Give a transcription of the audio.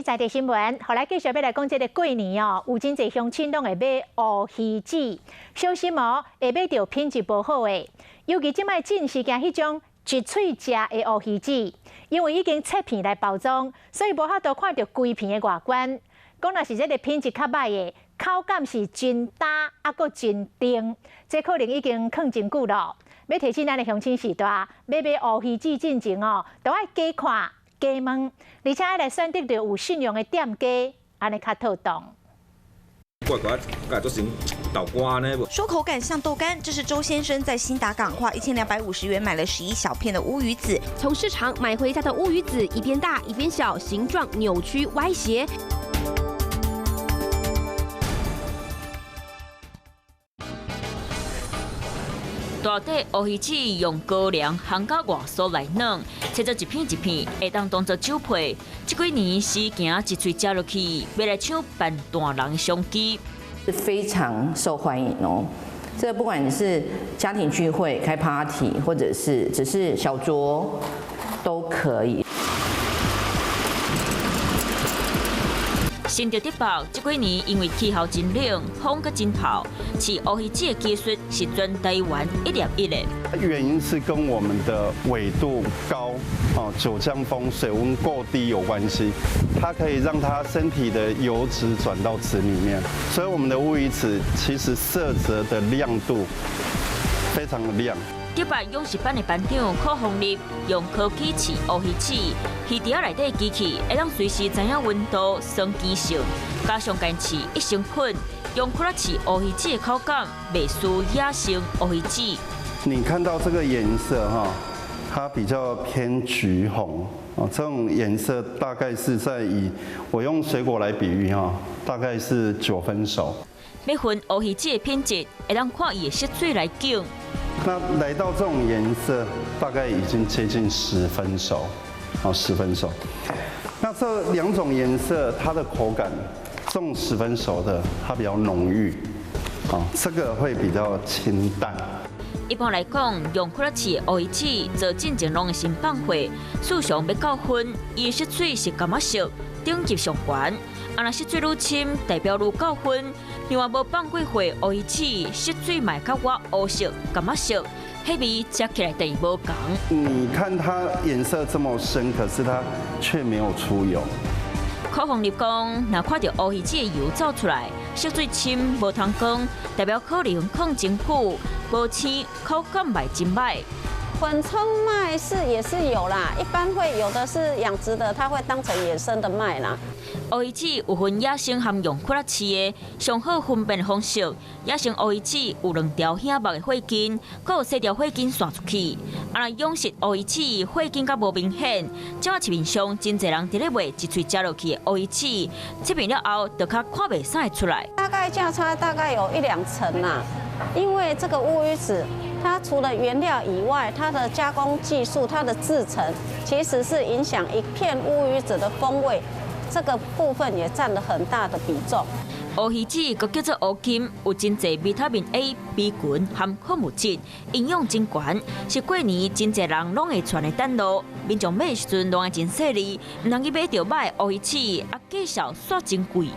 在地新聞，予來繼續欲來講這个過年哦，有真濟鄉親攏會買烏魚子，小心哦，會買著品質無好的。尤其這擺進時驚彼種一喙食的烏魚子，因為已經切片來包裝，所以無法度看著規片的外觀。講若是這个品質較䆀的，口感是真焦，猶閣真甜，這可能已經囥真久囉。欲提醒咱的鄉親序大，欲買烏魚子進前哦，都愛加看。加問，而且愛來選擇著有信用的店家，按呢較妥當。說口感像豆乾，這是周先生在興達港花1250元買了11小片的烏魚子。從市場買回家的烏魚子一邊大一邊小，形狀扭曲歪斜。大塊烏魚子用高粱烘甲外酥來軟，切做一片一片，會當當做酒配。這幾年時行一喙食落去，欲來搶辦大人的商機，是非常受歡迎哦。這不管是家庭聚會、開 party，或者是只是小酌，都可以。新竹竹北這幾年因為氣候真冷，風閣真透，飼烏魚子的技術是全台灣一粒一的。原因是跟我們的緯度高、哦九降風、水溫過低有關係，它可以讓它身體的油脂轉到籽裡面，所以我們的烏魚子其實色澤的亮度非常的亮。竹北養殖班的班長柯鳳立用科技飼烏魚子，魚池仔內底機器會當隨時知影溫度、酸鹼性，加上堅飼益生菌，用苦力飼烏魚子的口感袂輸野生烏魚子。你看到這個顏色哈，它比較偏橘紅哦，這種顏色大概是在以我用水果來比喻哈，大概是9分熟。欲分烏魚子的品質，會當看伊的色水來揀。那來到這種顏色，大概已經接近十分熟，哦，十分熟。那這兩種顏色，它的口感，這種十分熟的，它比較濃郁，哦，這個會比較清淡。一般來講，用苦力飼的烏魚子做進前攏會先放火，事實上欲到熏，伊色水是柑仔色，等級上懸。啊，若色水愈深，代表愈夠熏。另外，無放過火烏魚子，色水嘛會較倚烏色、柑仔色，彼味食起來就會無仝。你看它顏色這麼深，可是它卻沒有出油。柯鳳立講，若看著烏魚子的油走出來，色水深無通光，代表可能囥真久，無腥，口感嘛真䆀。混充賣是也是有啦，一般會有的是養殖的，它會當成野生的賣啦。烏魚子有分野生和用苦力飼的，上好分辨方式，野生烏魚子有兩條顯目的血筋，閣有細條血筋散出去。啊，若養殖烏魚子，血筋較無明顯。這擺市面上真濟人佇咧賣一喙食落去的烏魚子，切片了後就較看袂使出來。大概價差大概有一兩成啦，因為這個烏魚子，它除了原料以外，它的加工技術、它的製程，其實是影響一片烏魚子的風味，這個部分也佔了很大的比重。烏魚子閣叫做烏金，有真濟維他命 A、B 群含礦物質，營養真懸，是過年真濟人攏會傳的等路。民眾買的時陣攏愛真細膩，毋通去買著䆀烏魚子，啊，價數煞真貴。